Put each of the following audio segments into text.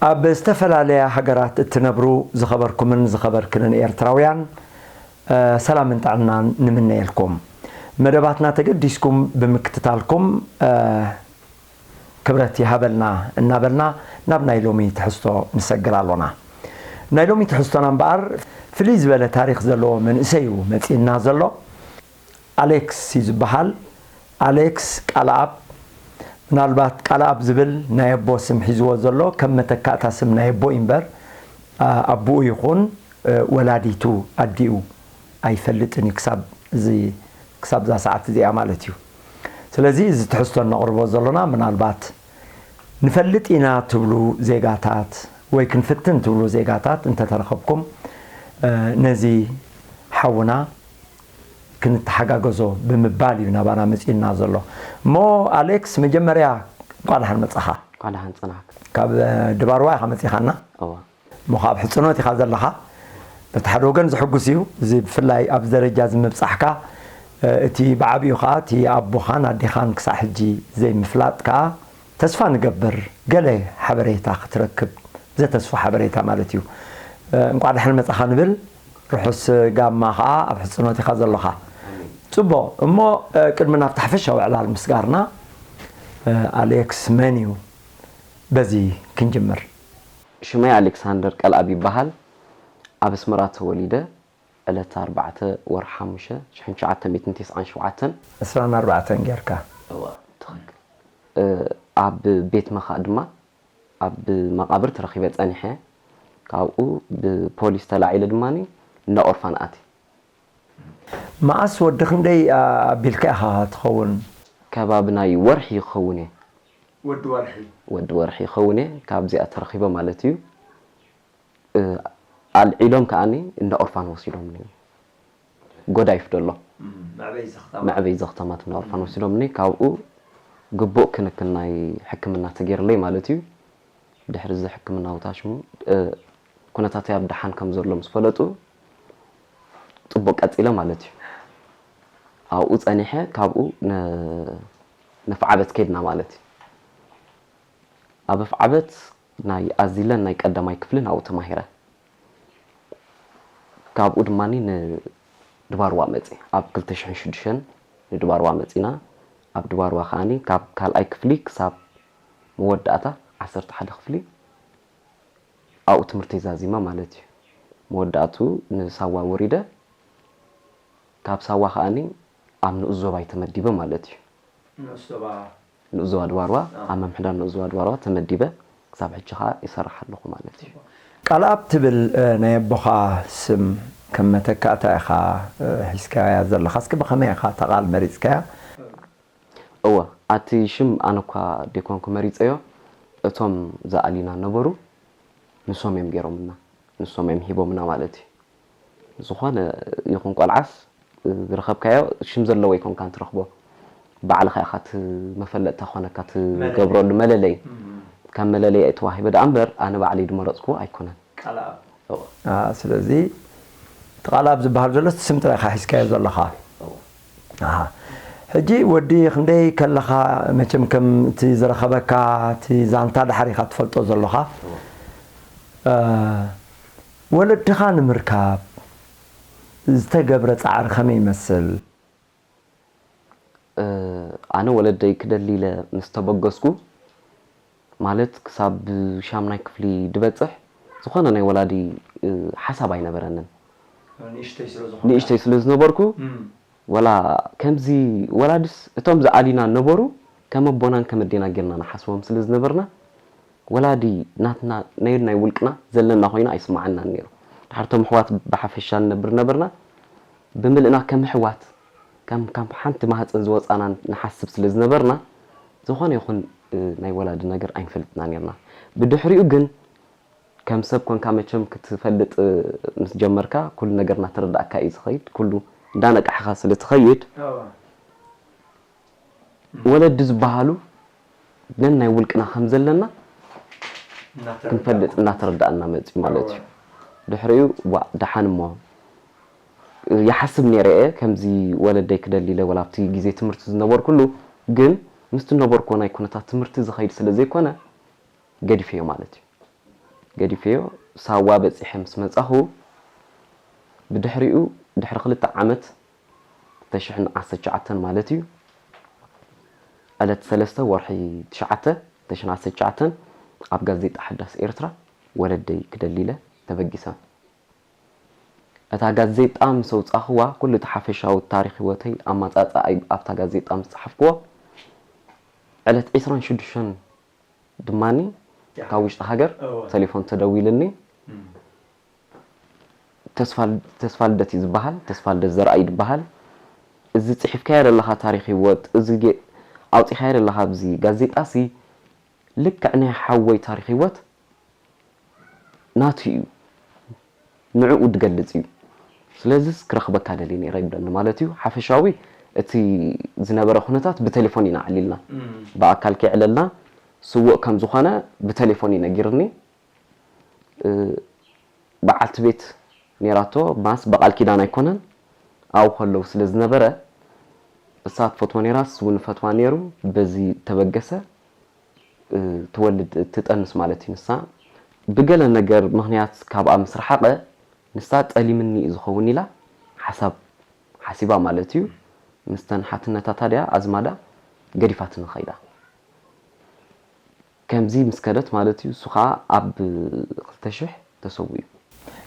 ኣብ ዝተፈላለያ ሃገራት እትነብሩ ዝኸበርኩምን ዝኸበርክንን ኤርትራውያን፣ እ፣ ሰላምን ጥዕናን ንምነየልኩም። መደባትና ተገዲስኩም ብምክትታልኩም፣ እ፣ ክብረት ይሃበልና እናበልና ናብ ናይ ሎሚ ትሕዝቶ ንሰግር ኣሎና። ናይ ሎሚ ትሕዝቶና እምበኣር ፍልይ ዝበለ ታሪኽ ዘለዎ መንእሰይ እዩ መጺእና ዘሎ። ኣሌክስ እዩ ዝበሃል። ኣሌክስ ቃልኣብ፣ ምናልባት ቃልኣብ ዝብል ናይ ኣቦ ስም ሒዝዎ ዘሎ ከም መተካእታ ስም ናይ ኣቦ እዩ እምበር፣ ኣ-፣ ኣቦኡ ይኹን፣ እ፣ ወላዲቱ ኣዲኡ ኣይፈልጥን እዩ ክሳብ እዚ፣ ክሳብ እዛ ሰዓት እዚኣ ማለት እዩ። ስለዚ እዚ ትሕዝቶ እነቕርቦ ዘሎና ምናልባት ንፈልጥ ኢና ትብሉ ዜጋታት ወይ ክንፍትን ትብሉ ዜጋታት እንተተረኸብኩም፣ እ፣ ነዚ ሓውና ክንተሓጋገዞ ብምባል እዩ ናባና መጺኡና ዘሎ። እሞ ኣሌክስ፣ መጀመርያ እንኳዕ ደሓን መጻኻ። እንኳዕ ደሓን ጸናሕካ። ካብ፣ እ፣ ድባርዋ ኢኻ መጺኻና? እዋ። እሞ ካብ ሕጽኖት ኢኻ ዘለኻ። በቲ ሓደ ወገን ዘሐጉስ እዩ። እዚ ብፍላይ ኣብዚ ደረጃ እዚ ምብጻሕካ፣ እ፣ እቲ ብዓቢኡ ኸኣ እቲ ኣቦኻን ኣዴኻን ክሳዕ ሕጂ ዘይምፍላጥ ከኣ ተስፋ ንገብር ገለ ሓበሬታ ክትረክብ፣ ዘተስፉ ሓበሬታ ማለት እዩ። እ፣ እንቋዕ ደሓን መጻኻ ንብል። ርሑስ ጋማ ኸኣ ኣብ ሕጽኖት ኢኻ ዘለኻ። ጽቡቕ። እሞ፣ እ፣ ቅድሚ ናብቲ ሓፈሻዊ ዕላል ምስጋርና፣ እ፣ ኣሌክስ መን እዩ? በዚ ክንጅምር። ሽመይ ኣሌክሳንደር ቀልኣብ ይበሃል። ኣብ ኣስመራ ተወሊደ። ዕለት ኣርባዕተ ወርሒ ሓሙሽተ ሽሕን ትሽዓተ ሚእትን ተስዓን ሸውዓተን። ዕስራን ኣርባዕተን ጌርካ። እዋ፣ ትኽክል። እ፣ ኣብ ቤት መኻእ ድማ ኣብ መቓብር ተረኺበ ጸኒሐ። ካብኡ ብፖሊስ ተላዒለ ድማ እንዳ ኦርፋን ኣትየ። መዓስ ወዲ ክንደይ ኣቢልካ ኢኻ ትኸውን? ከባቢ ናይ ወርሒ ይኸውን እየ። ወዲ ወርሒ። ወዲ ወርሒ ይኸውን እየ። ካብዚኣ ተረኺበ ማለት እዩ። እ፣ ኣልዒሎም ከኣኒ እንዳ ኦርፋን ወሲዶምኒ። ጎዳይፍ ደሎ። እም፣ መዕበይ ዘኽተማ። መዕበይ ዘኽተማት እንዳ ኦርፋን ወሲዶምኒ። ካብኡ ግቡእ ክንክን ናይ ሕክምና ተገይርለይ ማለት እዩ። ድሕሪ እዚ ሕክምና ውታሽሙ፣ እ፣ ኩነታተይ ኣብ ደሓን ከም ዘሎ ምስ ፈለጡ፣ ጽቡቕ ቀጺለ ማለት እዩ። ኣብኡ ጸኒሐ፣ ካብኡ ነ-፣ ነፍዓበት ከድና ማለት እዩ። ኣብ ኣፍዓበት ናይ ኣዚለን ናይ ቀዳማይ ክፍልን ኣብኡ ተማሂረ። ካብኡ ድማ ንድባርዋ መጺ። ኣብ ክልተ ሽሕን ሽዱሽተን ንድባርዋ መጺና። ኣብ ድባርዋ ከኣኒ ካብ ካልኣይ ክፍሊ ክሳብ መወዳእታ ዓሰርተ ሓደ ክፍሊ ኣብኡ ትምህርተይ ዛዚመ ማለት እዩ። መወዳእቱ ንሳዋ ወሪደ። ካብ ሳዋ ከኣኒ ኣብ ንኡስ ዞባይ ተመዲበ ማለት እዩ። ንኡስ ዞባ? ንኡስ ዞባ ድባርዋ፣ አ። ኣብ ምምሕዳር ንኡስ ዞባ ድባርዋ ተመዲበ። ክሳብ ሕጂ ኸኣ ይሰርሕ ኣለኹ ማለት እዩ። ቃልኣብ ትብል፣ እ፣ ናይ ኣቦኻ ስም ከም መተካእታ ኢኻ፣ እ፣ ሒዝካያ ዘለኻ። እስኪ ብኸመይ ኢኻ እታ ቃል መሪጽካያ? እወ፣ ኣቲ ሽም ኣነ እኳ ደይኮንኩ መሪጸዮ፣ እቶም ዝኣልዩና ነበሩ፣ ንሶም እዮም ገይሮምልና፣ ንሶም እዮም ሂቦምና ማለት እዩ። ዝኾነ ይኹን ቆልዓስ ዝረኸብካዮ ሽም ዘለዎ ኣይኮንካን ትረኽቦ። ባዕልኻ ኢኻ እቲ መፈለጥታ ክኾነካ መለለይ። ትገብረሉ መለለይ። እም። ካብ መለለይ ተዋሂበ ደኣ እምበር ኣነ ባዕለይ ዝመረጽኩዎ ኣይኮነን። ቃልኣብ። እወ። አ፣ ስለዚ እቲ ቃልኣብ ዝበሃል ዘሎ እቲ ስም ጥራይ ኢኻ ሒዝካዮ ዘለኻ። እወ። ኣሃ። ሕጂ ወዲ ክንደይ ከለኻ መቸም ከም እቲ ዝረኸበካ እቲ ዛንታ ድሓር ኢኻ ትፈልጦ ዘለኻ። እወ። እ፣ ወለድኻ ንምርካብ ዝተገብረ ጻዕሪ ከመይ ይመስል? እ፣ ኣነ ወለደይ ክደሊ ኢለ ምስ ተበገስኩ፣ ማለት ክሳብ ሻምናይ ክፍሊ ድበጽሕ፣ ዝኾነ ናይ ወላዲ፣ እ፣ ሓሳብ ኣይነበረንን። ንእሽተይ ስለ ዝኾንካ። ንእሽተይ ስለ ዝነበርኩ፣ እም። ወላ ከምዚ ወላድስ እቶም ዝኣልዩና ነበሩ፣ ከም ኣቦናን ከም ኣዴና ጌርና ንሓስቦም ስለ ዝነበርና፣ ወላዲ ናትና ናይ፣ ናይ ውልቅና ዘለና ኮይኑ ኣይስምዓናን ነይሩ። ድሓር እቶም ኣሕዋት ብሓፈሻ ንነብር ነበርና፣ ብምልእና ከም ኣሕዋት፣ ከም፣ ከም ሓንቲ ማህፀን ዝወፃና ንሓስብ ስለ ዝነበርና፣ ዝኾነ ይኹን፣ እ፣ ናይ ወላዲ ነገር ኣይንፈልጥና ነይርና። ብድሕሪኡ ግን ከም ሰብ ኮንካ መቸም ክትፈልጥ፣ እ፣ ምስ ጀመርካ፣ ኩሉ ነገር እናተረዳእካ እዩ ዝኸይድ። ኩሉ እንዳነቃሕኻ ስለ ትኸይድ፣ እዋ። ወለዲ ዝበሃሉ ነናይ ውልቅና ከም ዘለና እናተረዳእና። ክንፈልጥ እናተረዳእና መፅዩ ማለት እዩ። እዋ። ድሕሪኡ፣ ዋ፣ ደሓን እሞ ይሓስብ ነይረ እየ፣ ከምዚ ወለደይ ክደሊ ኢለ፣ ወላ ኣብቲ ግዜ ትምህርቲ ዝነበርኩሉ፣ ግን ምስቲ ነበርኩዎ ናይ ኩነታት ትምህርቲ ዝኸይድ ስለ ዘይኮነ፣ ገዲፈዮ ማለት እዩ። ገዲፈዮ ሳዋ በጺሐ ምስ መጻኹ፣ ብድሕሪኡ ድሕሪ ክልተ ዓመት፣ ክልተ ሽሕን ዓሰርተ ትሽዓተን ማለት እዩ፣ ዕለት ሰለስተ ወርሒ ትሽዓተ ክልተ ሽሕን ዓሰርተ ትሽዓተን ኣብ ጋዜጣ ሓዳስ ኤርትራ ወለደይ ክደሊ ኢለ ተበጊሰ። እታ ጋዜጣ ምስ ኣውጻእኽዋ፣ ኩሉ እቲ ሓፈሻዊ ታሪኽ ህይወተይ ኣማጻጽኣይ ኣብታ ጋዜጣ ምስ ጸሓፍክዎ፣ ዕለት ዕስራን ሽዱሽተን ድማኒ ካብ ውሽጢ ሃገር ተሌፎን ተደዊልኒ። ተስፋ ልደት እዩ ዝበሃል፣ ተስፋ ልደት ዘርኣይ ይበሃል። እዚ ጽሒፍካዮ ዘለኻ ታሪኽ ህይወት፣ እዚ ኣውጺኻዮ ዘለኻ ኣብዚ ጋዜጣ ሲ ልክዕ ናይ ሓወይ ታሪኽ ህይወት ናቱ እዩ፣ ንዕኡ ዝገልጽ እዩ። ስለዚስ ክረኽበካ ደልየ ነይረ ይብለኒ ማለት እዩ። ሓፈሻዊ እቲ ዝነበረ ኩነታት ብቴሌፎን ኢና ኣዕሊልና፣ ብኣካል ከይዕለልና ስዉእ ከም ዝኾነ ብቴሌፎን እዩ ነጊርኒ። በዓልቲ ቤት ነይራቶ፣ ማስ በቓል ኪዳን ኣይኮነን፣ ኣብኡ ከለዉ ስለ ዝነበረ እሳ ትፈትዎ ነይራ፣ ንሱ እውን ይፈትዋ ነይሩ። በዚ ተበገሰ ትወልድ ትጠንስ ማለት እዩ። ንሳ ብገለ ነገር ምኽንያት ካብኣ ምስ ረሓቐ፣ ንሳ ጠሊምኒ እዩ ዝኸውን ኢላ ሓሳብ ሓሲባ ማለት እዩ። ምስተን ሓትነታታ ድያ ኣዝማዳ ገዲፋትኒ ኸይዳ። ከምዚ ምስ ከደት ማለት እዩ፣ እሱ ኸዓ ኣብ ክልተ ሽሕ ተሰዊኡ።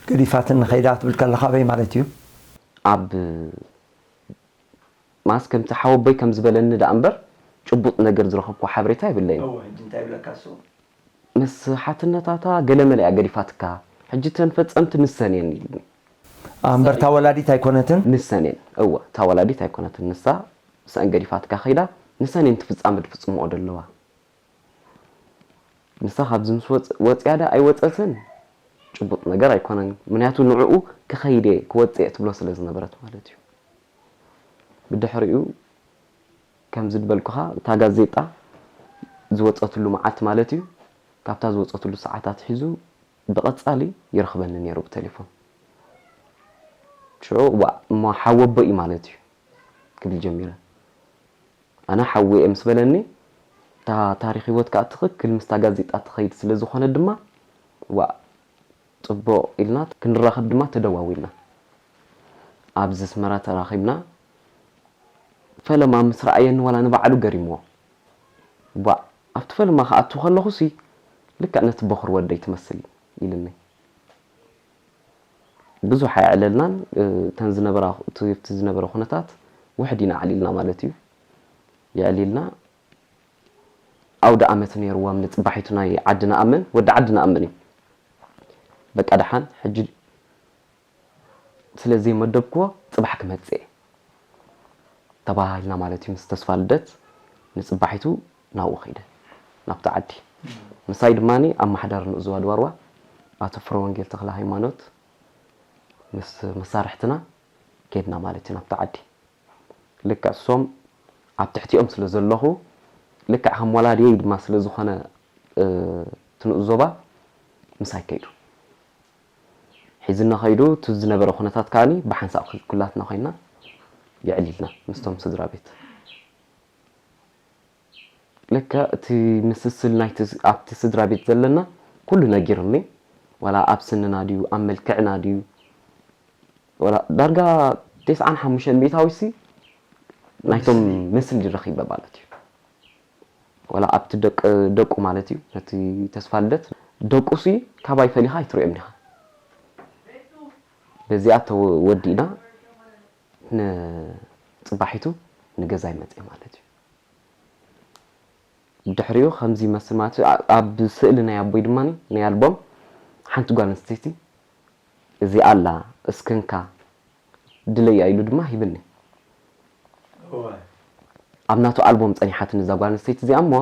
ገዲፋትኒ ኸይዳ ትብል ከለኻ ኣበይ ማለት እዩ? ኣብ ማስ ከምቲ ሓወቦይ ከም ዝበለኒ ደኣ እምበር፣ ጭቡጥ ነገር ዝረኸብኩዎ ሓበሬታ የብለይን። እወ፣ ሕጂ እንታይ ይብለካ እሱ? ምስ ሓትነታታ ገለመለ እያ ገዲፋትካ፣ ሕጂ እተን ፈጸምቲ ንሰን እየን ኢሉኒ። ኣምበር እታ ወላዲት ኣይኮነትን? ንሰን እየን፣ እወ፣ እታ ወላዲት ኣይኮነትን። ንሳ፣ ንሰን ገዲፋትካ ከይዳ፣ ንሰን እየን እቲ ፍጻመ ዝፍጽምኦ ዘለዋ። ንሳ ካብዚ ምስ ወጽ-፣ ወጽያ ዶ ኣይወጸትን? ጭቡጥ ነገር ኣይኮነን። ምኽንያቱ ንዕኡ ክኸይድ እየ፣ ክወጽእ እየ ትብሎ ስለ ዝነበረት ማለት እዩ። ብድሕሪኡ ከምዚ ዝበልኩኻ፣ እታ ጋዜጣ ዝወጸትሉ መዓልቲ ማለት እዩ፣ ካብታ ዝወጸትሉ ሰዓት ኣትሒዙ ብቐጻሊ ይረኽበኒ ነይሩ ብቴሌፎን። ሽዑ፣ "ዋእ፣ እሞ ሓወቦ እዩ ማለት እዩ?" ክብል ጀሚረ። ኣነ ሓወይ እየ ምስ በለኒ፣ እታ ታሪኽ ህይወት ከኣ ትኽክል ምስታ ጋዜጣ ትኸይድ ስለ ዝኾነት ድማ፣ "ዋእ፣ ጽቡቕ" ኢልና ክንራኸብ ድማ ተደዋዊልና። ኣብዚ ኣስመራ ተራኺብና። ፈለማ ምስ ረኣየኒ ዋላ ንባዕሉ ገሪምዎ። "ዋእ፣ ኣብቲ ፈለማ ክኣቱ ከለኹሲ ልክዕ ነቲ በኹር ወደይ ትመስል" ኢሉኒ። ብዙሕ ኣየዕለልናን፣ እ፣ እተን ዝነበራ፣ እቲ፣ እቲ ዝነበረ ኩነታት ውሕድ ኢና ኣዕሊልና ማለት እዩ። የዕሊልና፣ ኣውደ ኣመት ነይርዎም ንጽባሒቱ ናይ ዓዲ ንኣምን፣ ወዲ ዓዲ ንኣምን እዩ። በቃ ደሓን፣ ሕጂ ስለ ዘይመደብክዎ ጽባሕ ክመጽእ እየ ተባሂልና ማለት እዩ። ምስ ተስፋ ልደት ንጽባሒቱ ናብኡ ከይደ፣ ናብቲ ዓዲ። ምሳይ ድማኒ ኣመሓዳሪ ንኡስ ዞባ ድባርዋ ኣቶ ፍረወንጌል ተኽለ ሃይማኖት ምስ መሳርሕትና ከድና ማለት እዩ ናብቲ ዓዲ። ልክዕ እሶም ኣብ ትሕቲኦም ስለ ዘለኹ፣ ልክዕ ከም ወላድየይ ድማ ስለ ዝኾነ፣ እ፣ እቲ ንኡስ ዞባ ምሳይ ከይዱ። ሒዝና ከይዱ፣ እቲ ዝነበረ ኩነታት ከኣኒ ብሓንሳእ ኩ-፣ ኩላትና ኮይና የዕሊልና ምስቶም ስድራ ቤት። ልክዕ እቲ ምስስል ናይቲ ስ-፣ ኣብቲ ስድራ ቤት ዘለና ኩሉ ነጊሩኒ። ዋላ ኣብ ስንና ድዩ፣ ኣብ መልክዕና ድዩ፣ ዋላ ዳርጋ ተስዓን ሓሙሽተን ሚእታዊትሲ ናይቶም ምስሊ። ምስሊ ረኺበ ማለት እዩ። ዋላ ኣብቲ ደቅ-፣ ደቁ ማለት እዩ፣ ነቲ ተስፋ ልደት ደቁሲ ካባይ ፈሊኻ ኣይትሪኦም ኢኻ። በዚኣ ተወ-፣ ወዲእና ንጽባሒቱ ንገዛይ መጽእ ማለት እዩ። ድሕሪኡ ከምዚ ይመስል ማለት እዩ። ኣ-፣ ኣብ ስእሊ ናይ ኣቦይ ድማ ናይ ኣልቦም ሓንቲ ጓል ኣንስተይቲ እዚኣ ኣላ፣ እስክንካ ድለያ ኢሉ ድማ ሂብኒ። እወ። ኣብ ናቱ ኣልቦም ጸኒሓትኒ እዛ ጓል ኣንስተይቲ እዚኣ እሞ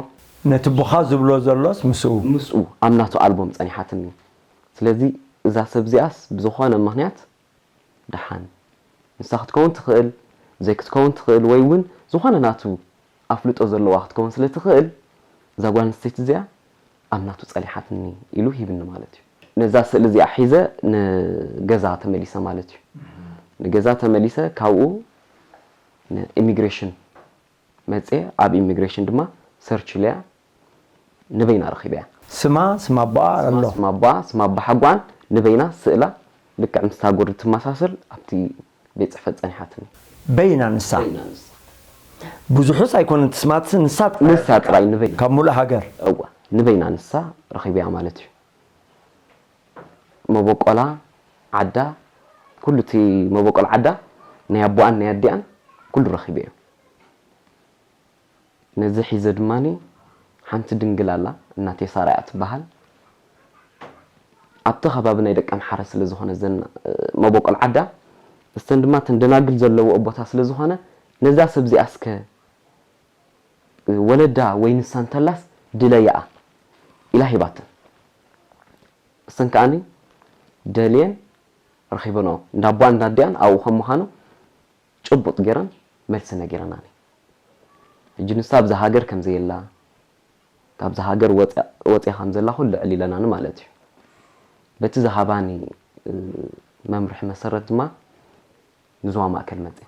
ነቲ ቦኻ ዝብሎ ዘሎስ ምስኡ? ምስኡ ኣብ ናቱ ኣልቦም ጸኒሓትኒ። ስለዚ እዛ ሰብ እዚኣስ ብዝኾነ ምኽንያት ደሓን ንሳ ክትከውን ትኽእል፣ ዘይክትከውን ትኽእል፣ ወይ እውን ዝኾነ ናቱ ኣፍልጦ ዘለዋ ክትከውን ስለ ትኽእል፣ እዛ ጓል ኣንስተይቲ እዚኣ ኣብ ናቱ ጸኒሓትኒ ኢሉ ሂብኒ ማለት እዩ። ነዛ ስእሊ እዚኣ ሒዘ ንገዛ ተመሊሰ ማለት እዩ። ንገዛ ተመሊሰ ካብኡ ንኢሚግሬሽን መጽየ፣ ኣብ ኢሚግሬሽን ድማ ሰርች ኢለያ ንበይና ረኺበያ። ስማ፣ ስማ ኣቦኣ ኣሎ። ስማ ኣቦኣ፣ ስማ ኣቦሓጓን ንበይና ስእላ ልክዕ ምስታ ጉርዲ ትመሳሰል ኣብቲ ቤት ጽሕፈት ጸኒሓትኒ። በይና ንሳ። በይና ንሳ። ብዙሑስ ኣይኮነን ትስማትስ ንሳ ጥራይ። ንሳ ጥራይ ንበይና። ካብ ሙሉእ ሃገር። እዋ፣ ንበይና ንሳ ረኺበያ ማለት እዩ። መበቆላ ዓዳ፣ ኩሉ እቲ መበቆል ዓዳ፣ ናይ ኣቦኣን ናይ ኣዲኣን ኩሉ ረኺበዮ። ነዚ ሒዘ ድማኒ ሓንቲ ድንግል ኣላ፣ እናቴ ሳራ እያ ትበሃል። ኣብቲ ከባቢ ናይ ደቀምሓረ ስለ ዝኾነ ዘን መበቆል ዓዳ፣ እስተን ድማ እተን ደናግል ዘለውኦ ቦታ ስለ ዝኾነ፣ ነዛ ሰብ እዚኣ እስከ ወለዳ ወይ ንሳ እንተላስ ድለያኣ ኢላ ሂባተን። እሰን ከኣኒ ደልየን ረኺበንኦ። እንዳ ኣቦኣን እንዳ ኣዲኣን ኣብኡ ከም ምዃኑ ጭቡጥ ገይረን መልሲ ነጊረናኒ። ሕጂ ንሳ ኣብዛ ሃገር ከም ዘየላ፣ ካብዛ ሃገር ወፂኣ ወፂኣ ከም ዘላ ኩሉ ኣዕሊለናኒ ማለት እዩ። በቲ ዝሃባኒ እ፣ መምርሒ መሰረት ድማ ንዞባ ማእከል መፅእ።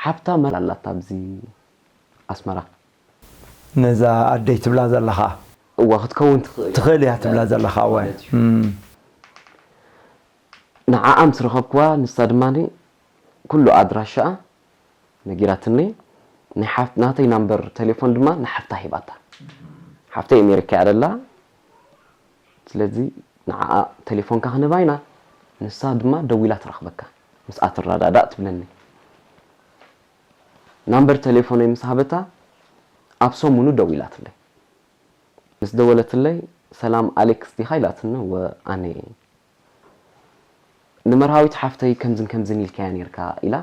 ሓፍታ መን ኣላታ ኣብዚ ኣስመራ? ነዛ ኣደይ ትብላ ዘለኻ እዋ ክትከውን ትኽእል ትኽእል እያ ትብላ ዘለኻ። እወ። ማለት እዩ። እም። ንዓኣ ምስ ረኸብክዋ ንሳ ድማ ኩሉ ኣድራሻኣ ነጊራትኒ። ናይ ሓፍ ናተይ ናምበር ቴሌፎን ድማ ንሓፍታ ሂባታ። ሓፍተይ ኣሜሪካ እያ ደላ። ስለዚ ንዓኣ ቴሌፎንካ ክንህባ ኢና፣ ንሳ ድማ ደዊላ ትረኽበካ፣ ምስኣ ትረዳዳእ ትብለኒ። ናምበር ቴሌፎነይ ምስ ሃበታ ኣብ ሰሙኑ ደዊላትለይ። ምስ ደወለትለይ ሰላም ኣሌክስ ዲኻ ኢላትኒ። እወ ኣነ እየ። ንመርሃዊት ሓፍተይ ከምዝን ከምዝን ኢልካያ ኔርካ ኢላ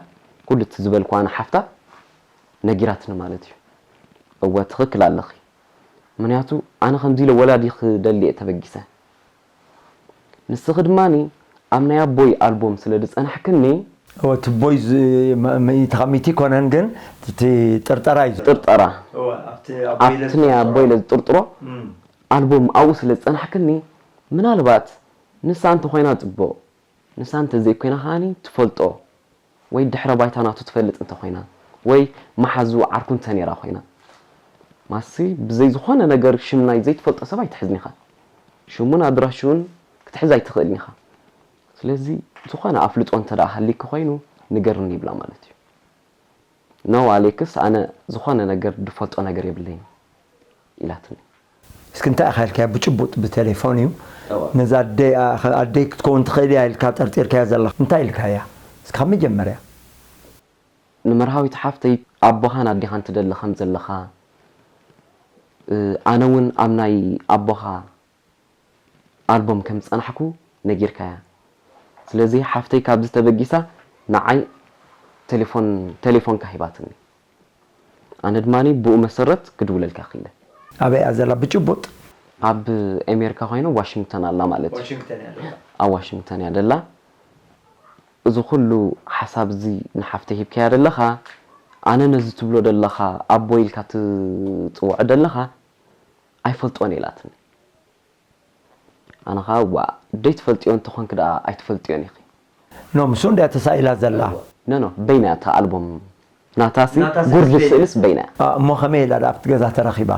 ኩሉ እቲ ዝበልክዋ ንሓፍታ ነጊራትኒ ማለት እዩ። እወ ትኽክል ኣለኺ። ምኽንያቱ ኣነ ከምዚ ኢለ ወላ ድየ ክደሊ እየ ተበጊሰ። ንስኺ ድማኒ ኣብ ናይ ኣቦይ ኣልቦም ስለ ዝጸናሕክኒ እወ እቲ ቦይ ዝ- መ- ሚእቲ ካብ ሚእቲ ይኮነን ግን እቲ ጥርጠራ እዩ። ጥርጠራ እወ ኣብቲ ኣብቲ ናይ ኣቦይ ኢለ ዝጥርጥሮ ኣልቦም ኣብኡ ስለ ዝጸናሕክኒ ምናልባት ንሳ እንተኾይና ጽቡቕ ንሳ እንተዘይኮይና ከኣኒ ትፈልጦ ወይ ድሕረ ባይታ ናቱ ትፈልጥ እንተኾይና ወይ መሓዙ ዓርኩ እንተነይራ ኮይና ማሲ ብዘይ ዝኾነ ነገር ሽም ናይ ዘይትፈልጦ ሰብ ኣይትሕዝን ኢኻ። ሽሙን ኣድራሽኡን ክትሕዝ ኣይትኽእልን ኢኻ። ስለዚ ዝኾነ ኣፍልጦ እንተ ደኣ ሃልይኪ ኮይኑ ንገርኒ ይብላ ማለት እዩ። ኖ ኣሌክስ ኣነ ዝኾነ ነገር ድፈልጦ ነገር የብለይን ኢላትኒ። እስኪ እንታይ ኢኻ ኢልካያ ብጭቡጥ ብቴሌፎን እዩ እወ። ነዛ ኣደይ ኣደይ ክትከውን ትኽእል እያ ኢልካ ጠርጢርካያ ዘለኻ እንታይ ኢልካያ እስኪ ካብ መጀመርያ ንመርሃዊት ሓፍተይ ኣቦኻን ኣዴኻን ትደሊ ከም ዘለኻ እ፣ ኣነ እውን ኣብ ናይ ኣቦኻ ኣልቦም ከም ዝጸናሕኩ ነጊርካያ። ስለዚ ሓፍተይ ካብዚ ተበጊሳ ንዓይ ቴሌፎን ቴሌፎንካ ሂባትኒ። ኣነ ድማ ብኡ መሰረት ክድውለልካ ክኢለ። ኣበይ እያ ዘላ ብጭቡጥ? ኣብ ኣሜሪካ ኮይነ ዋሽንግተን ኣላ ማለት እዩ። ዋሽንግተን እያ ዘላ። ኣብ ዋሽንግተን እያ ደላ። እዚ ኩሉ ሓሳብ እዚ ንሓፍተይ ሂብካያ ደለኻ ኣነ ነዚ ትብሎ ደለኻ ኣቦ ኢልካ ትፅውዖ ደለኻ ኣይፈልጦን ኢላትኒ። ኣነ ኸዓ ዋ ደይትፈልጥዮ እንተኾንኪ ደኣ ኣይትፈልጥዮን ኢኺ። ኖ ምስኡ እንድያ ተሳኢላ ዘላ። ኖ ኖ በይና እታ ኣልቦም ናታሲ ናታሲ ጉርዲ ስእሊ። ስእልስ በይና እያ። ኣ፣ እሞ ከመይ ኢላ ደኣ ኣብቲ ገዛ ተረኺባ?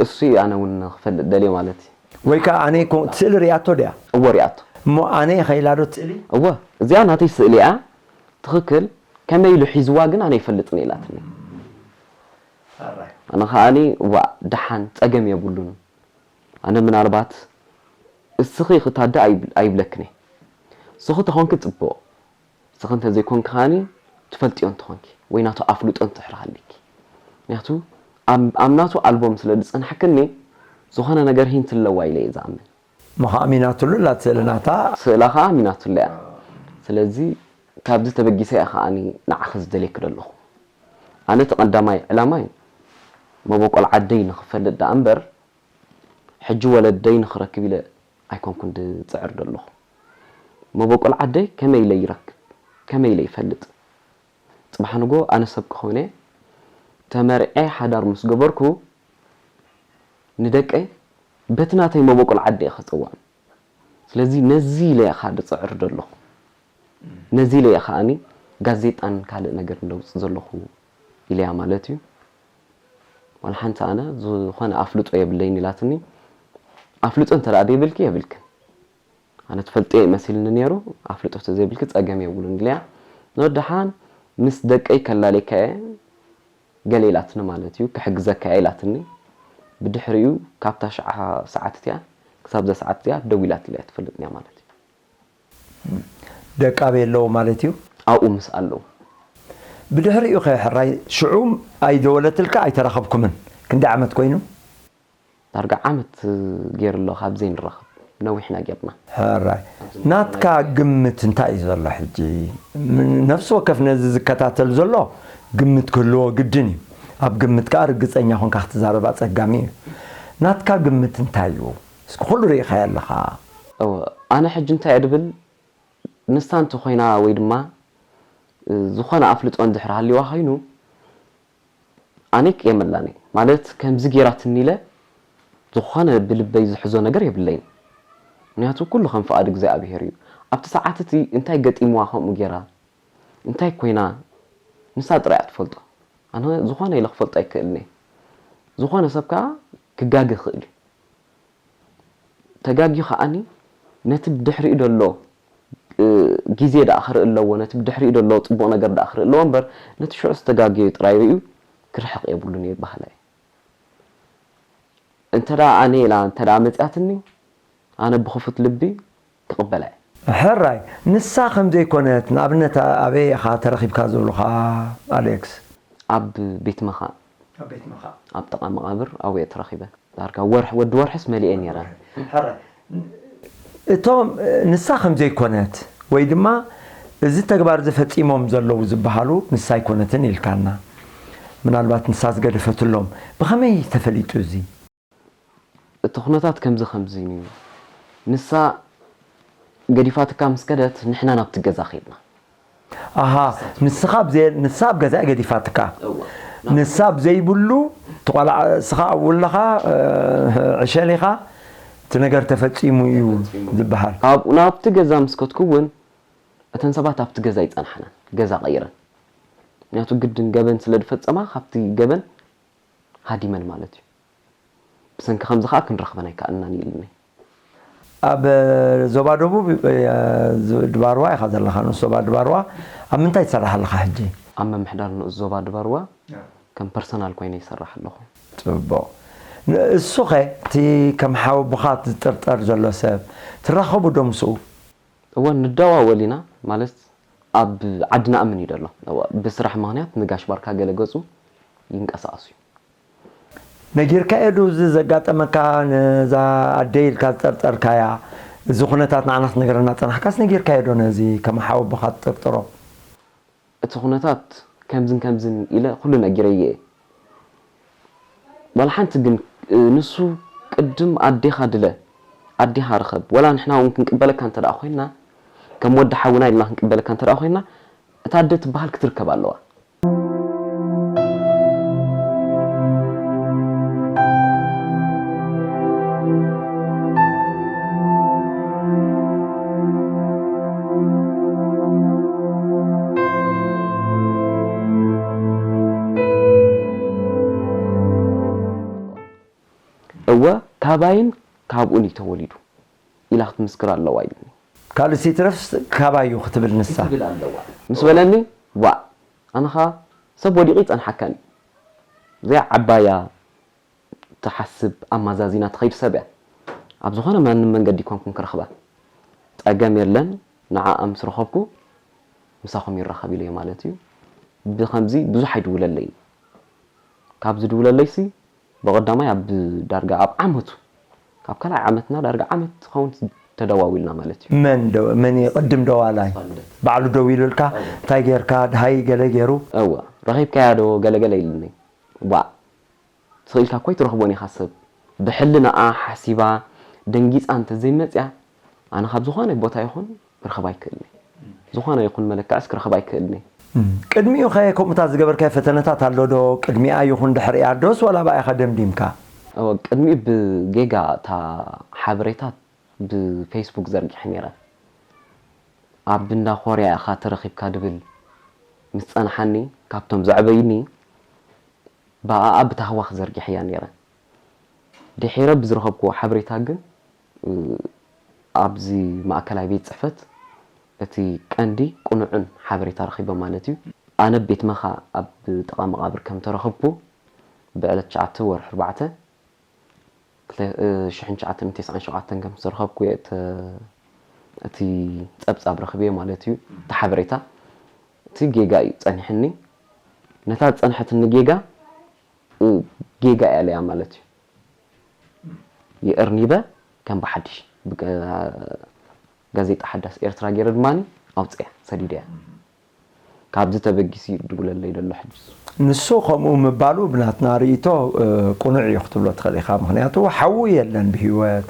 እሱ እዩ ኣነ እውን ክፈልጥ ደልየ ማለት እዩ። ወይ ከዓ ኣነ ኮ- ስእሊ ሪኣቶ ድያ? እዎ ሪኣቶ። እሞ ኣነ ኢኸ ኢላ ዶ ትስእሊ? እወ እዚኣ ናተይ ስእሊ እያ። ትኽክል ከመይ ኢሉ ሒዝዋ ግን ኣነ ይፈልጥን ኢላትኒ። ኣነ ከዓኒ ዋ ደሓን ጸገም የብሉን። ኣነ ምናልባት እስኺ ክታደ ኣይብ- ኣይብለክን እየ። እስኺ ተኾንኪ ጽቡቕ። እስኺ እንተዘይኮንኪ ከዓኒ ትፈልጥዮ እንተኾንኪ ወይ ናቱ ኣፍልጦ እንተሕር ሃሊኪ። ምክንያቱ ኣብ ኣብ ናቱ ኣልቦም ስለ ዝጸናሕክኒ ዝኾነ ነገር ሂንት ኣለዋ ኢለ እየ ዝኣምን። እሞ ከዓ ኣሚናትሉ ኣላ ትስእሊ ናታ። ስእላ ከዓ ኣሚናትሉ እያ። ስለዚ ካብዚ ተበጊሰ እየ ከዓኒ ንዓኺ ዝደልየኪ ዘለኹ። ኣነ እቲ ቀዳማይ ዕላማይ መበቆል ዓደይ ንኽፈልጥ ደኣ እምበር ሕጂ ወለደይ ንኽረክብ ኢለ ኣይኮንኩን ዝፅዕር ዘለኹ። መበቆል ዓደይ ከመይ ኢለ ይረክብ? ከመይ ኢለ ይፈልጥ? ፅባሕ ንጎ ኣነ ሰብ ክኸውን እየ። ተመርዐ ሓዳር ምስ ገበርኩ ንደቀይ በቲ ናተይ መበቆል ዓዲ እየ ከፀውዖም። ስለዚ ነዚ ኢለ እየ ከዓ ዝፅዕር ዘለኹ። ነዚ ኢለ እየ ከዓኒ ጋዜጣን ካልእ ነገር እንደውፅእ ዘለኹ ኢለያ ማለት እዩ። ዋላ ሓንቲ ኣነ ዝኾነ ኣፍልጦ የብለይን ኢላትኒ። ኣፍልጦ እንተ ደኣ ዘይብልኪ የብልክን። ኣነ ትፈልጥዮ እዩ መሲልኒ ነይሩ። ኣፍልጦ ተዘይብልኪ ጸገም የብሉን ኢለያ። ንወደሓን ምስ ደቀይ ከላልየካ እየ ገለ ኢላትኒ ማለት እዩ። ክሕግዘካ እየ ኢላትኒ። ብድሕሪኡ ካብታ ሽዓ ሰዓት እቲኣ ክሳብ እዛ ሰዓት እቲኣ ደዊላትለይ ኣይትፈልጥን እያ ማለት እዩ። ደቃ ኣበይ ኣለዉ ማለት እዩ? ኣብኡ ምስ ኣለዉ። ብድሕሪኡ ከ ሕራይ ሽዑ ኣይደወለትልካ ኣይተራኸብኩምን? ክንደይ ዓመት ኮይኑ? ዳርጋ ዓመት ገይሩ ኣሎ ካብ ዘይንራኸብ። ነዊሕና ጌርና። ሕራይ ናትካ ግምት እንታይ እዩ ዘሎ ሕጂ? ነፍሲ ወከፍ ነዚ ዝከታተል ዘሎ ግምት ክህልዎ ግድን እዩ። ኣብ ግምት ከዓ ርግፀኛ ኮንካ ክትዛረብ ኣፀጋሚ እዩ። ናትካ ግምት እንታይ እዩ? እስኪ ኩሉ ርኢኻዮ ኣለኻ። እወ ኣነ ሕጂ እንታይ እየ ድብል ንሳ እንተኾይና ወይ ድማ ዝኾነ ኣፍልጦ እንድሕር ሃልይዋ ኮይኑ ኣነ ክየመላኒ ማለት ከምዚ ጌራትኒ ኢለ ዝኾነ ብልበይ ዝሕዞ ነገር የብለይን። ምክንያቱ ኩሉ ከም ፍቓድ እግዚኣብሄር እዩ። ኣብቲ ሰዓት እቲ እንታይ ገጢምዋ ከምኡ ጌራ እንታይ ኮይና ንሳ ጥራይ እያ ትፈልጦ። ኣነ ዝኾነ ኢለ ክፈልጦ ኣይክእልን እየ። ዝኾነ ሰብ ከዓ ክጋገ ይኽእል እዩ። ተጋግዩ ከዓኒ ነቲ ብድሕሪኡ ደሎ ግዜ ደኣ ክርኢ ኣለዎ፣ ነቲ ብድሕሪኡ ደሎ ጽቡቕ ነገር ደኣ ክርኢ ኣለዎ እምበር ነቲ ሽዑ ዝተጋገዩ ጥራይ ርእዩ ክርሕቕ የብሉን እየ በሃላይ እየ። እንተ ደኣ ኣነ ኢላ እንተ ደኣ መጺኣትኒ ኣነ ብኽፉት ልቢ ክቕበላ እየ። ሕራይ ንሳ ከም ዘይኮነት ንኣብነት ኣበይ ኢኻ ተረኺብካ ዝብሉኻ ኣሌክስ? ኣብ ቤት መኻን ኣብ ጥቓ መቓብር ኣብኡ እየ ተረኺበ። ዳርጋ ወርሒ ወዲ ወርሕስ መሊኤ ነይረ። ሕራይ እቶም ንሳ ከም ዘይኮነት ወይ ድማ እዚ ተግባር እዚ ፈጺሞም ዘለዉ ዝበሃሉ ንሳ ኣይኮነትን ኢልካና። ምናልባት ንሳ ዝገደፈትሎም ብኸመይ ተፈሊጡ እዚ? እቲ ኩነታት ከምዚ ከምዚ እዩ። ንሳ ገዲፋትካ ምስ ከደት ንሕና ናብቲ ገዛ ከይድና። ኣሃ ንስኻ ኣብ ዘየ ንሳ ኣብ ገዛ እያ ገዲፋትካ። እወ። ንሳ ኣብ ዘይብሉ እቲ ቆልዓ እስኻ ኣብኡ ኣለኻ ዕሸል ኢኻ እቲ ነገር ተፈጺሙ እዩ ዝበሃል። ካብኡ ናብቲ ገዛ ምስ ከድኩ እውን እተን ሰባት ኣብቲ ገዛ ኣይጸንሓናን። ገዛ ቀይረን። ምክንያቱ ግድን ገበን ስለ ዝፈጸማ ካብቲ ገበን ሃዲመን ማለት እዩ። ብሰንኪ ከምዚ ከዓ ክንረኽበን ኣይከኣልናን ኢልኒ። ኣብ ዞባ ደቡብ ድባርዋ ኢኻ ዘለኻ፣ ንኡስ ዞባ ድባርዋ ኣብ ምንታይ ትሰርሕ ኣለኻ ሕጂ? ኣብ ምምሕዳር ንኡስ ዞባ ድባርዋ ከም ፐርሰናል ኮይነ ይሰርሕ ኣለኹ። ጽቡቕ። እሱ ኸ እቲ ከም ሓወቦኻ ዝጥርጠር ዘሎ ሰብ ትራኸቡ ዶ ምስኡ? እወ ንደዋወል ኢና ማለት ኣብ ዓዲ ንኣምን እዩ ዘሎ። ብስራሕ ምኽንያት ንጋሽ ባርካ ገለ ገጹ ይንቀሳቐስ እዩ። ነጊርካዮ ዶ እዚ ዘጋጠመካ ነዛ ኣደይ ኢልካ ዝጠርጠርካያ እዚ ኩነታት ንዓና ክትነግረና ጸናሕካስ ነጊርካዮ ዶ ነዚ ከም ሓወቦኻ ትጥርጥሮ? እቲ ኩነታት ከምዝን ከምዝን ኢለ ኩሉ ነጊረዮ እየ። ዋላ ሓንቲ ግን ንሱ ቅድም ኣዴኻ ድለ ኣዴኻ ርኸብ ወላ ንሕና እውን ክንቅበለካ እንተ ደኣ ኮይንና ከም ወዲ ሓውና ኢልና ክንቅበለካ እንተ ደኣ ኮይንና እታ ኣደ ትበሃል ክትርከብ ኣለዋ። እወ ካባይን ካብኡን እዩ ተወሊዱ ኢላ ክትምስክር ኣለዋ ኢሉኒ። ካልእ ሲትረፍስ ካባዩ ክትብል ንሳ። ክትብል ኣለዋ። ምስ በለኒ ዋእ ኣነኻ ሰብ ወዲቑ ይጸንሓካን እዩ። እዚኣ ዓባያ ትሓስብ ኣማዛዚና ትኸይድ ሰብ እያ። ኣብ ዝኾነ ማንም መንገዲ ይኮንኩን ክረኽባ። ጸገም የለን ንዓኣ ምስ ረኸብኩ ምሳኹም ይራኸብ ኢለዮ ማለት እዩ። ብኸምዚ ብዙሕ ኣይድውለለይን። ካብ ዝድውለለይሲ ብቐዳማይ ኣብ ዳርጋ ኣብ ዓመቱ ካብ ካልኣይ ዓመትና ዳርጋ ዓመት ትኸውን ተደዋዊልና ማለት እዩ። መን ዶ- መን እዩ ቅድም ደዋላይ? ባዕሉ ደዊሉልካ እንታይ ጌርካ ድሃይ ገለ ጌሩ? እወ ረኺብካያ ዶ ገለገለ ኢሉኒ። ዋእ ስቕ ኢልካ እኮ ኣይትረኽቦን ኢኻ ሰብ ብሕልናኣ ሓሲባ ደንጊጻ እንተዘይመጽያ ኣነ ካብ ዝኾነ ቦታ ይኹን ክረኽባ ኣይክእልን እየ። ዝኾነ ይኹን መለክዕስ ክረኽባ ኣይክእልን እየ። ቅድሚኡ ኸ ከምኡታት ዝገበርካዮ ፈተነታት ኣሎ ዶ? ቅድሚኣ ይኹን ድሕሪኣ ዶስ ዋላ ብኣይኻ ደምዲምካ? እወ ቅድሚኡ ብጌጋ እታ ሓበሬታ ብፌስቡክ ዘርጊሐ ነይረ። ኣብ እንዳ ኮርያ ኢኻ ተረኺብካ ድብል ምስ ጸንሓኒ ካብቶም ዘዕበዩኒ ብኣኣ ብታህዋኽ ዘርጊሐያ ነይረ። ድሒረ ብዝረኸብክዎ ሓበሬታ ግን፣ እ፣ ኣብዚ ማእከላይ ቤት ጽሕፈት እቲ ቀንዲ ቅኑዕን ሓበሬታ ረኺበ ማለት እዩ። ኣነ ቤት መኻ ኣብ ጥቓ መቓብር ከም ተረኸብኩ ብዕለት ትሽዓተ ወርሒ ኣርባዕተ ክልተ ሽሕን ትሽዓተ ሚእትን ተስዓን ሸውዓተን ከም ዝተረኸብኩ እየ እተ-፣ እቲ ጸብጻብ ረኺበዮ ማለት እዩ። እቲ ሓበሬታ፣ እቲ ጌጋ እዩ ጸኒሕኒ። ነታ ዝጸንሐትኒ ጌጋ፣ እ፣ ጌጋ እያ ኢለያ ማለት እዩ። የእርኒበ ከም ብሓድሽ ብጋ-፣ ጋዜጣ ሓዳስ ኤርትራ ገይረ ድማ ኣውፅያ ሰዲደያ። ካብዚ ተበጊሱ እዩ ድውለለይ ዘሎ ሕጂ። ንሱ ከምኡ ምባሉ ብናትና ርእይቶ፣ እ፣ ቅኑዕ እዩ ክትብሎ ትኽእል ኢኻ። ምኽንያቱ ሓዉ የለን ብህይወት።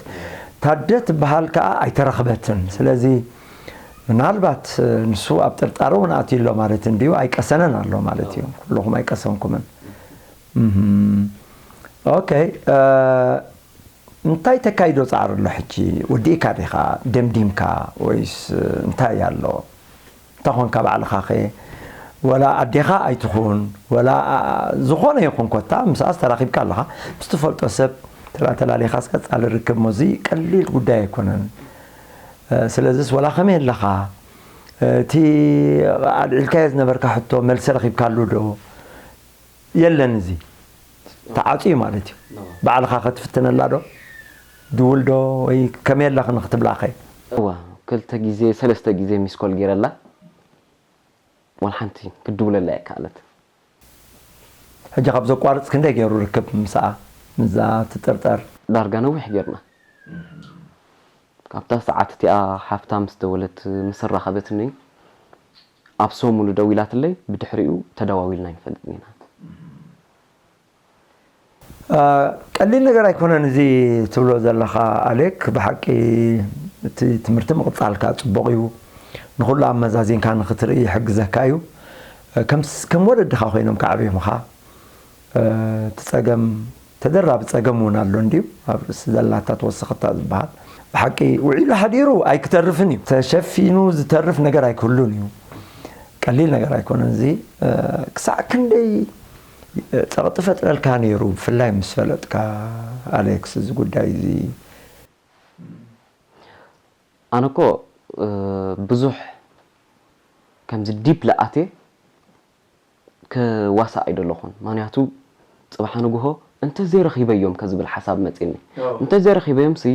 ታደ ትበሃል ከኣ ኣይተረኽበትን። ስለዚ ምናልባት፣ እ፣ ንሱ ኣብ ጥርጣረ እውን ኣትዩ ኣሎ ማለት እንድዩ። ኣይቀሰነን ኣሎ ማለት እዩ። ኩልኹም ኣይቀሰንኩምን። እህም። ኦኬ፣ እ፣ እንታይ ተካይዶ ጻዕሪ ኣሎ ሕጂ? ወዲእካ ዲኻ? ደምዲምካ? ወይስ እንታይ ኣሎ? እንታይ ኾንካ ባዕልኻኸ? ወላ ኣዴኻ ኣይትኹን፣ ወላ ዝኾነ ይኹን ኮታ ምስኣስ ተራኺብካ ኣለኻ። ምስ ትፈልጦ ሰብ ተላ-፣ ተላሊኻስ ቀጻሊ ርክብ እሞ እዚ ቀሊል ጉዳይ ኣይኮነን። እ፣ ስለዚስ ወላ ከመይ ኣለኻ? እቲ ኣልዒልካዮ ዝነበርካ ሕቶ መልሲ ረኺብካሉ ዶ? የለን፣ እዚ ተዓጽዩ ማለት እዩ። ባዕልኻ ከትፍትነላ ዶ? ድውል ዶ? ወይ ከመይ ኣለኺ ንክትብላኸ? እዋ፣ ክልተ ግዜ፣ ሰለስተ ግዜ ሚስኮል ገይረላ። ዋላ ሓንቲ ክትድውለላ ኣይከኣለት። ሕጂ ካብ ዘቋርጽ ክንደይ ገይሩ ርክብ ምስኣ፣ ምስዛ ትጥርጠር? ዳርጋ ነዊሕ ጌርና። ካብታ ሰዓት እቲኣ ሓፍታ ምስ ደወለት፣ ምስ ኣራኸበትኒ፣ ኣብ ሰሙኑ ደዊላትለይ፣ ብድሕሪኡ ተደዋዊልና ኣይንፈልጥን ኢና። አ፣ ቀሊል ነገር ኣይኮነን እዚ ትብሎ ዘለኻ ኣሌክ። ብሓቂ እቲ ትምህርቲ ምቕጻልካ ጽቡቕ እዩ። ንኹሉ ኣመዛዚንካ ንኽትርኢ ይሕግዘካ እዩ። ከም ስ-፣ ከም ወለድኻ ኮይኖም ከዕብዩኻ። እ፣ እቲ ጸገም፣ ተደራቢ ጸገም እውን ኣሎ እንድዩ፣ ኣብ ርእሲ ዘላታ ተወሰኸታ ዝበሃል። ብሓቂ ውዒሉ ሓዲሩ ኣይክተርፍን እዩ። ተሸፊኑ ዝተርፍ ነገር ኣይክህሉን እዩ። ቀሊል ነገር ኣይኮነን እዚ። እ፣ ክሳዕ ክንደይ፣ እ፣ ጸቕጢ ፈጥረልካ ነይሩ፣ ብፍላይ ምስ ፈለጥካ ኣሌክስ፣ እዚ ጉዳይ እዚ? ኣነ እኮ፣ እ፣ ብዙሕ ከምዚ ዲፕ ለኣቴ ክዋሳእ ኣይደለኹን። ምኽንያቱ ጽባሕ ንግሆ እንተዘይረኺበዮም ከዝብል ሓሳብ መጺኒ። ኣዎ። እንተዘይረኺበዮም ሲ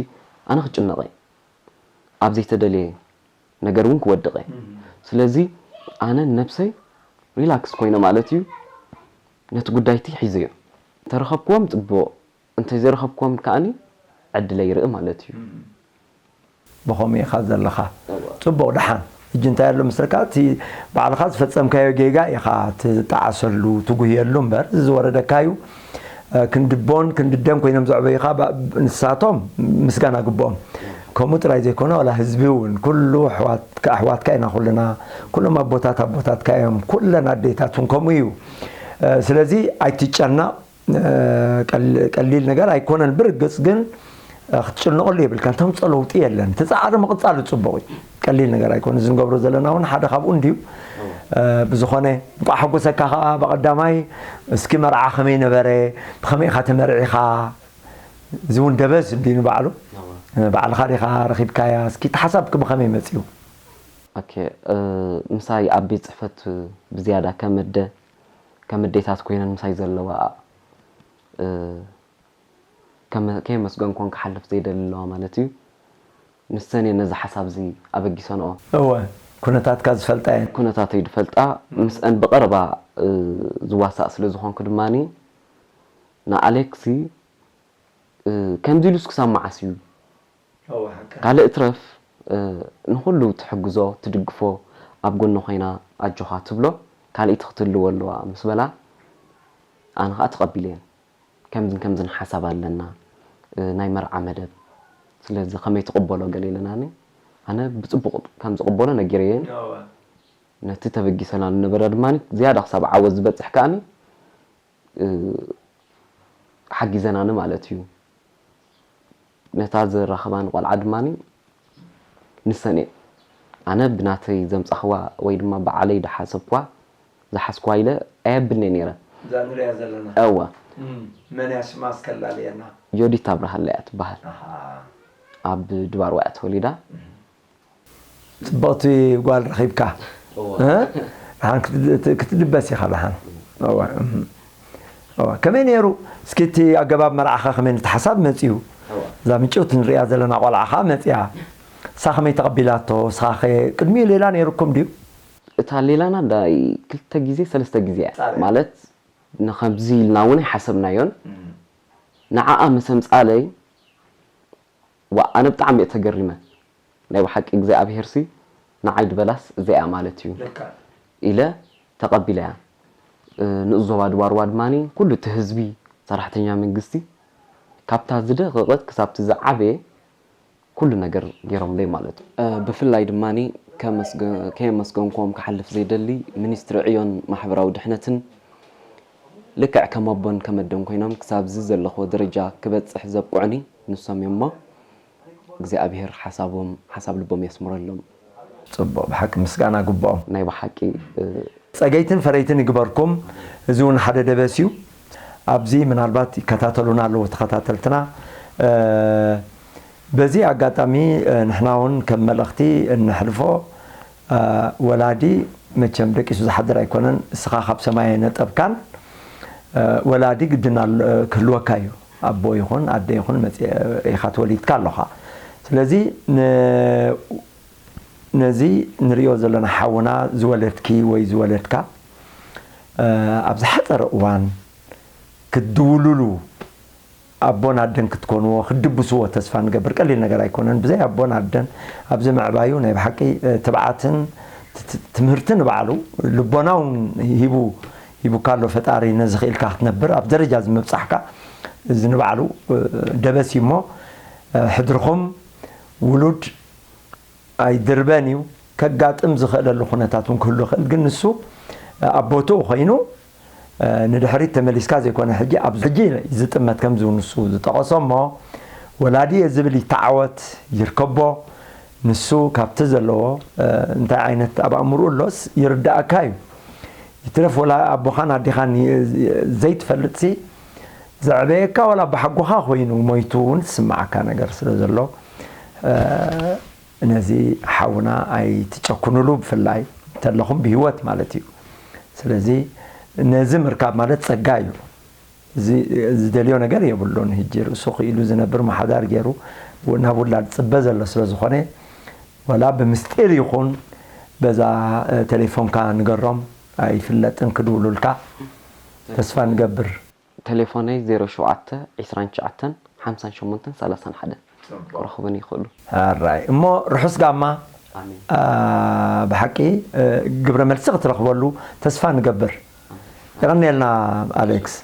ኣነ ክጭነቕ እየ። ኣብ ዘይተደልየ ነገር እውን ክወድቕ እየ። እም። ስለዚ ኣነ ነብሰይ ሪላክስ ኮይነ ማለት እዩ ነቲ ጉዳይቲ ሒዘዮ። እንተረኸብክዎም ጽቡቕ፣ እንተዘይረኸብክዎም ከኣኒ ዕድለይ ይርኢ ማለት እዩ። እም። ብኸምኡ ኢኻ ዘለኻ። እዋ። ጽቡቕ፣ ደሓን። ሕጂ እንታይ ኣሎ መስለካ? እቲ ባዕልኻ ዝፈጸምካዮ ጌጋ ኢኻ ትጠዓሰሉ፣ ትጉህየሉ እምበር፣ እዚ ዝወረደካ እዩ። እ፣ ክንዲ ቦን፣ ክንዲ ደም ኮይኖም ዘዕበዩኻ፣ ባ-፣ ንሳቶም ምስጋና ግብኦም። ከምኡ ጥራይ ዘይኮነ፣ ዋላ ህዝቢ እውን፣ ኩሉ ኣሕዋትካ፣ ኣሕዋትካ ኢና ኩልና፣ ኩሎም ኣቦታት ኣቦታትካ እዮም፣ ኩለን ኣዴታት እውን ከምኡ እዩ። እ፣ ስለዚ ኣይትጨነቕ። እ፣ ቀል-፣ ቀሊል ነገር ኣይኮነን። ብርግጽ ግን፣ እ፣ ክትጭነቐሉ የብልካን። ተምጽኦ ለውጢ የለን። እቲ ጻዕሪ ምቕጻሉ ጽቡቕ እዩ። ቀሊል ነገር ኣይኮነን። እዚ ንገብሮ ዘለና እውን ሓደ ካብኡ እንድዩ። እወ። እ፣ ብዝኾነ፣ እንቋዕ ሓጎሰካ ከኣ ብቐዳማይ። እስኪ መርዓ ከመይ ነበረ? ብኸመይ ኢኻ ተመርዒኻ? እዚ እውን ደበስ እንድዩ ንባዕሉ። እወ። እ፣ ባዕልኻ ዲኻ ረኺብካያ? እስኪ እቲ ሓሳብኪ ብኸመይ መጺኡ? ኦኬ፣ እ፣ ምሳይ ኣብ ቤት ጽሕፈት ብዝያዳ ከም ኣደ፣ ከም ኣዴታት ኮይነን ምሳይ ዘለዋ፣ እ፣ ከመ-፣ ከየመስገንኩወን ክሓልፍ ዘይደሊ ኣለዋ ማለት እዩ። ንሰን እየን ነዚ ሓሳብ እዚ ኣበጊሰንኦ። እወ፣ ኩነታትካ ዝፈልጣ እየን። ኩነታተይ ዝፈልጣ፣ ምስአን ብቐረባ፣ እ፣ ዝዋሳእ ስለ ዝኾንኩ ድማኒ፣ ንኣሌክሲ፣ እ፣ ከምዚ ኢሉስ ክሳብ መዓስ እዩ? እወ፣ ሓቂ። ካልእ እትረፍ፣ እ፣ ንኹሉ ትሕግዞ፣ ትድግፎ፣ ኣብ ጎኑ ኮይና ኣጆኻ ትብሎ፣ ካልኣይቲ ክትህልዎ ኣለዋ ምስ በላ፣ ኣነ ኸኣ ተቐቢለየን። ከምዝን ከምዝን ሓሳብ ኣለና፣ እ፣ ናይ መርዓ መደብ፣ ስለዚ ከመይ ትቕበሎ ገለ ኢለናኒ። ኣነ ብጽቡቕ ከም ዝቕበሎ ነጊረየን። እወ። ነቲ ተበጊሰና ዝነበረ ድማ ዝያዳ ክሳብ ዓወት ዝበጽሕ ከኣኒ፣ እ፣ ሓጊዘናኒ ማለት እዩ። ነታ ዘራኸባኒ ቆልዓ ድማ ንሰን እየን። ኣነ ብናተይ ዘምጻኽዋ ወይ ድማ ባዕለይ ዝሓሰብክዋ፣ ዝሓዝክዋ ኢለ ኣየብልን'የ ነይረ። እዛ ንሪኣ ዘለና እወ እም፣ መን እያ ሽማ እስከ ኣላልየና? ዮዲት ኣብርሃለ እያ ትበሃል። ኣሃ ኣብ ድባርዋ እያ ተወሊዳ። ፅብቕቲ ጓል ረኺብካ እ? ደሓን ክትድ- ክትድበስ ኢኻ ደሓን። እወ፣ እም። እወ፣ ከመይ ነይሩ? እስኪ እቲ ኣገባብ መርዓኻ ከመይ ነቲ ሓሳብ መፂኡ? እዛ ምጭውቲ ንሪኣ ዘለና ቆልዓ ኸዓ መፂኣ። እሳ ከመይ ተቐቢላቶ? እሳ ኸ ቅድሚኡ ሌላ ነይሩኩም ድዩ? እታ ሌላና ዳይ ክልተ ግዜ ሰለስተ ግዜ እያ ጻረያ። ማለት ንኸምዚ ኢልና እውን ኣይሓሰብናዮን። ንዓኣ ምስ ኣምጻለይ ዋ ኣነ ብጣዕሚ እየ ተገሪመ። ናይ ብሓቂ እግዚኣብሄርሲ ንዓይ ድበላስ እዚኣ ማለት እዩ ልካ ኢለ ተቐቢለያ። ንእዞባ ድባርዋ ድማ ኩሉ እቲ ህዝቢ ሰራሕተኛ መንግስቲ ካብታ ዝደቐቐት ክሳብቲ ዝዓበየ ኩሉ ነገር ገይሮምለይ ማለት እዩ። ብፍላይ ድማ ከየመስገንኩም ክሓልፍ ዘይደሊ ሚኒስትሪ ዕዮን ማሕበራዊ ድሕነትን ልክዕ ከም ኣቦን ከም ኣደን ኮይኖም ክሳብዚ ዘለኹዎ ደረጃ ክበፅሕ ዘብቅዑኒ ንሶም እዮም እሞ እግዚኣብሔር ሓሳቦም ሓሳብ ልቦም የስምረሎም። ፅቡቕ ብሓቂ ምስጋና ግብኦም። ናይ ብሓቂ ፀገይትን ፈረይትን ይግበርኩም። እዚ እውን ሓደ ደበስ እዩ። ኣብዚ ምናልባት ይከታተሉና ኣለዉ ተኸታተልትና። በዚ ኣጋጣሚ ንሕና እውን ከም መልእኽቲ እንሕልፎ ወላዲ መቸም ደቂሱ ዝሓድር ኣይኮነን። እስኻ ካብ ሰማይ ነጠብካን ወላዲ ግድና ክህልወካ እዩ። ኣቦ ይኹን ኣደ ይኹን መፂ ኢኻ ተወሊድካ ኣለኻ። ስለዚ ነዚ ንሪኦ ዘለና ሓውና ዝወለድኪ ወይ ዝወለድካ ኣብ ዝሓፀረ እዋን ክትድውሉሉ ኣቦን ኣደን ክትኮንዎ ክትድብስዎ ተስፋ ንገብር። ቀሊል ነገር ኣይኮነን። ብዘይ ኣቦን ኣደን ኣብዚ ምዕባዩ ናይ ብሓቂ ትብዓትን ትምህርቲ ንባዕሉ ልቦና እውን ሂቡ ሂቡካ ኣሎ ፈጣሪ ነዚ ክኢልካ ክትነብር ኣብ ደረጃ እዚ ምብፃሕካ እዚ ንባዕሉ ደበስ እዩ እሞ ሕድርኹም ውሉድ ኣይድርበን እዩ። ከጋጥም ዝኽእለሉ ኩነታት እውን ክህሉ ይኽእል፣ ግን ንሱ ኣብ ቦትኡ ኮይኑ ንድሕሪት ተመሊስካ ዘይኮነ ሕጂ ኣብዚ ሕጂ ዝጥመት ከምዚ ንሱ ዝጠቐሶ እሞ ወላዲ እየ ዝብል ይተዓወት ይርከቦ። ንሱ ካብቲ ዘለዎ እንታይ ዓይነት ኣብ ኣእምርኡ ኣሎስ ይርዳእካ እዩ። ይትረፍ ወላ ኣቦኻን ኣዴኻን ዘይትፈልጥሲ ዘዕበየካ ወላ ኣቦሓጎኻ ኮይኑ ሞይቱ እውን ዝስምዓካ ነገር ስለ ዘሎ ነዚ ሓውና ኣይትጨክኑሉ ብፍላይ እንተለኹም ብህይወት ማለት እዩ። ስለዚ ነዚ ምርካብ ማለት ፀጋ እዩ። ዝደልዮ ነገር የብሉን። ሕጂ ርእሱ ክኢሉ ዝነብር ምሓዳር ገይሩ ናብ ውላድ ዝፅበ ዘሎ ስለ ዝኾነ ወላ ብምስጢር ይኹን በዛ ቴሌፎንካ ንገሮም ኣይፍለጥን ክድውሉልካ ተስፋ ንገብር። ቴሌፎነይ ዜሮ ሸውዓተ ዕስራን ትሽዓተን ሓምሳን ሸሞንተን ሰላሳን ሓደን ክረኽቡኒ ይኽእሉ። ኣራይ እሞ ርሑስ ጋማ ኣሜን። ብሓቂ ግብረ መልሲ ክትረኽበሉ ተስፋ ንገብር። የቐንየልና ኣሌክስ።